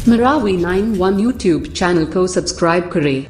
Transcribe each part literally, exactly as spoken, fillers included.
Marawi nine one YouTube channel को subscribe करें।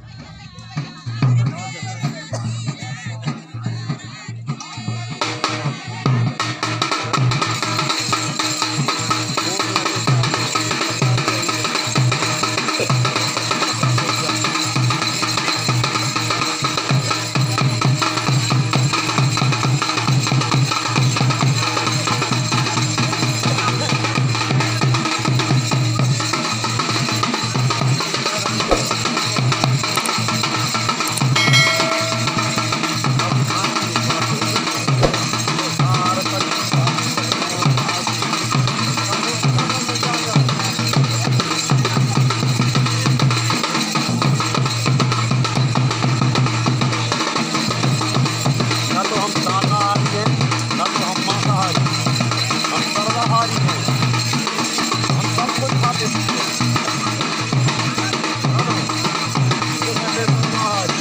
ना तो हम शाकाहारी हैं, ना तो हम मांसाहारी, हम सर्वाहारी हैं, हम सब कुछ खाते पीते हैं। हाँ, तो कहते हैं सर्वाहारी।